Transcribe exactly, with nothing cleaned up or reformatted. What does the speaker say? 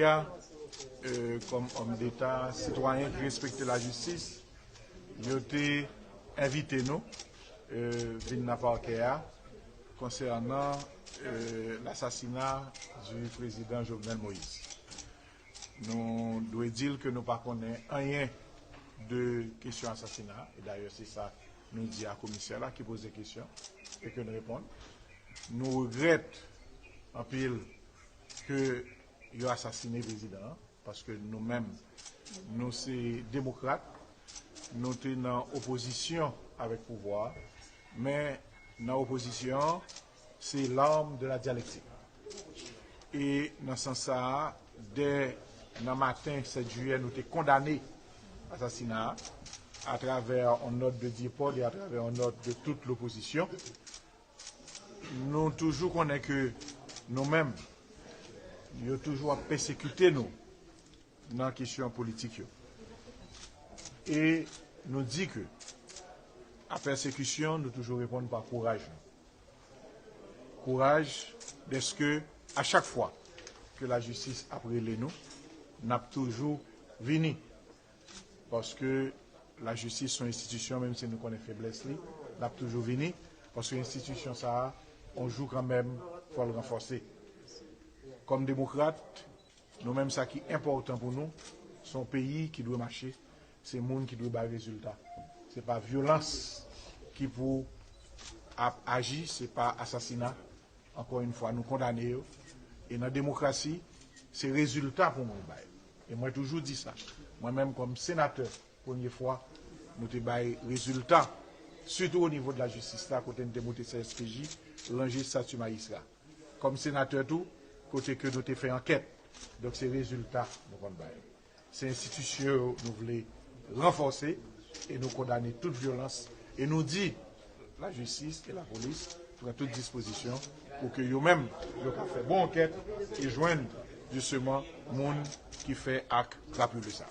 A, euh, kòm òm deta, sitwayen ki respekte lajistis, yo te envite nou, euh, vin nan pakè a konsènan, euh, lasasina di prezidan Jovenel Moïse. Nou dwe di l ke nou pa konnen anyen de kesyon asasina a, e dayè se sa nou di a komisè la ki poze kesyon e ke n reponn. Nou regrèt anpil ke yo asasine prezidan an, paske nou menm, nou se demokrat, nou te nan opozisyon avèk pouvwa a, men nan opozisyon an, se l'arme de la dialectique. E nan sans sa a, dè nan maten sèt jiyè, nou te kondane asasina a atravè yon nòt de depò e atravè yon nòt de tout lopozisyon. Nou toujou konnen ke nou menm, yo toujou ap pèsekite nou nan kesyon politik yo. E nou di ke a pèsekisyon, nou toujou reponn pa kouraj nou. Kouraj, dèske a chak fwa ke lajistis ap rele nou, n ap toujou vini. Paske lajistis se yon enstitisyon, menm si nou konnen feblès li, l ap toujou vini. Paske enstitisyon sa a, yon jou kanmenm, fò l ranfòse. Kòm demokrat, nou menm, sa ki enpòtan pou nou, se yon peyi ki dwe mache, se moun ki dwe bay rezilta. Se pa vyolans ki pou ap aji, se pa asasina. Ankò yon fwa, nou kondane yo. E nan demokrasi, se rezilta pou moun bay. E mwen toujou di sa. Mwen menm, kòm senatè, premye fwa, nou te bay rezilta, sitou o nivo de lajistis la, kote n te moute C S P J, ranje estati majistra. Kòm senatè tou, kote ke nou te fè ankèt. Donk, se rezilta nou konn bay. Se enstitisyon yo nou vle ranfòse e nou kondane tout vyolans e nou di lajistis e lapolis pran tout dispozisyon pou ke yo menm, yo ka fè bon ankèt e jwenn, jisteman, moun ki fè ak krapule sa.